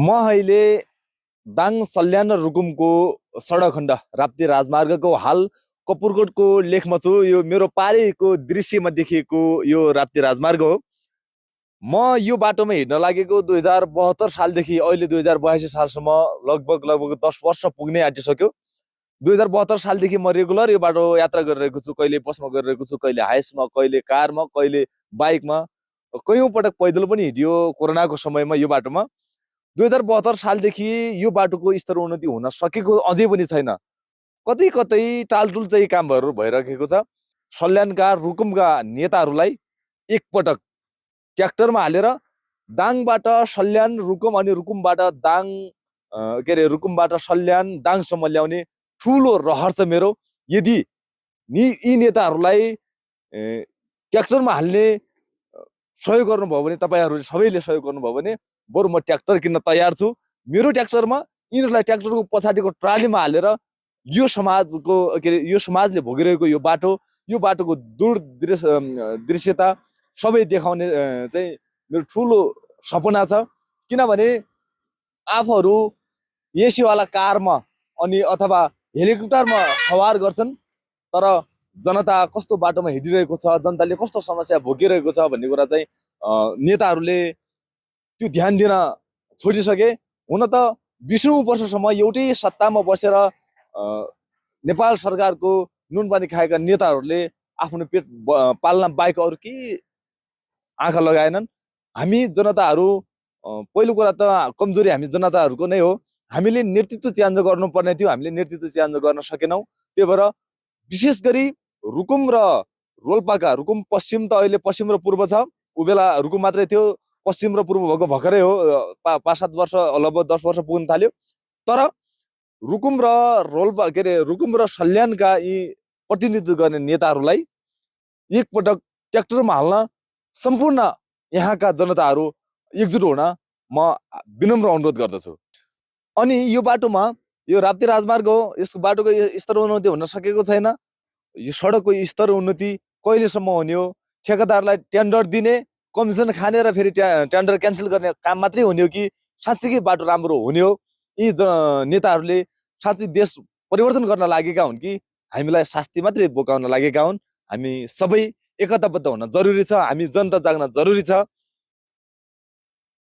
म अहिले दाङ सल्यान र रुकुमको सडक खण्ड राप्ती राजमार्गको हाल कपुरकोटको लेखमा छु। यो मेरो पारिको दृश्यमा देखिएको यो राप्ती राजमार्ग हो। म यो बाटोमा हिँड्न लागेको 2072 सालदेखि अहिले 2082 सालसम्म लगभग 10 वर्ष पुग्नै आँटिसक्यो। 2072 सालदेखि म रेगुलर यो बाटो यात्रा गरिरहेको छु। कहिले बसमा गरिरहेको छु, कहिले हाइसमा, कहिले कारमा, कहिले बाइकमा, कयौँ पटक पैदल पनि हिँडियो कोरोनाको समयमा यो बाटोमा। 2072 सालदेखि यो बाटोको स्तर उन्नति हुन सकेको अझै पनि छैन। कतै कतै टालटुल चाहिँ कामहरू भइरहेको छ। सल्यानका रुकुमका नेताहरूलाई एकपटक ट्र्याक्टरमा हालेर दाङबाट सल्यान रुकुम अनि रुकुमबाट दाङ के अरे रुकुमबाट सल्यान दाङसम्म ल्याउने ठुलो रहर छ मेरो। यदि यी नेताहरूलाई ट्र्याक्टरमा हाल्ने सहयोग गर्नुभयो भने, तपाईँहरूले सबैले सहयोग गर्नुभयो भने बरु म ट्र्याक्टर किन्न तयार छु। मेरो ट्र्याक्टरमा यिनीहरूलाई ट्र्याक्टरको पछाडिको ट्रालीमा हालेर यो समाजको के अरे यो समाजले भोगिरहेको यो बाटोको दूर दृश्यता सबै देखाउने चाहिँ मेरो ठुलो सपना छ। किनभने आफूहरू एसीवाला कारमा अनि अथवा हेलिकप्टरमा सवार गर्छन्, तर जनता कस्तो बाटोमा हिँडिरहेको छ, जनताले कस्तो समस्या भोगिरहेको छ भन्ने कुरा चाहिँ नेताहरूले त्यो ध्यान दिन छोडिसके। हुन त 20औं वर्षसम्म एउटै सत्तामा बसेर नेपाल सरकारको नुन पानी खाएका नेताहरूले आफ्नो पेट पाल्न बाहेक अरू केही आँखा लगाएनन्। हामी जनताहरू पहिलो कुरा त कमजोरी हामी जनताहरूको नै हो। हामीले नेतृत्व चेन्ज गर्नुपर्ने थियो, हामीले नेतृत्व चेन्ज गर्न सकेनौँ। त्यही भएर विशेष गरी रुकुम र रोल्पाका, रुकुम पश्चिम त अहिले पश्चिम र पूर्व छ, उबेला रुकुम मात्रै थियो, पश्चिम र पूर्व भएको भर्खरै हो, 5-7 वर्ष लगभग 10 वर्ष पुग्न थाल्यो। तर रुकुम र रोल्पा के अरे रुकुम र सल्यानका यी प्रतिनिधित्व गर्ने नेताहरूलाई एकपटक ट्र्याक्टरमा हाल्न सम्पूर्ण यहाँका जनताहरू एकजुट हुन म विनम्र अनुरोध गर्दछु। अनि यो बाटोमा यो राप्ती राजमार्ग हो, यसको बाटोको स्तर उन्नति हुन सकेको छैन। यो सडकको स्तर उन्नति कहिलेसम्म हुने हो? ठेकेदारलाई टेन्डर दिने, कमिसन खाने र फेरि टेन्डर क्यान्सल गर्ने काम मात्रै हुने हो कि साँच्चीकै बाटो राम्रो हुने हो? यी नेताहरूले साँच्चै देश परिवर्तन गर्न लागेका हुन् कि हामीलाई शास्ति मात्रै बोकाउन लागेका हुन्? हामी सबै एकताबद्ध हुन जरुरी छ। हामी जनता जाग्न जरुरी छ।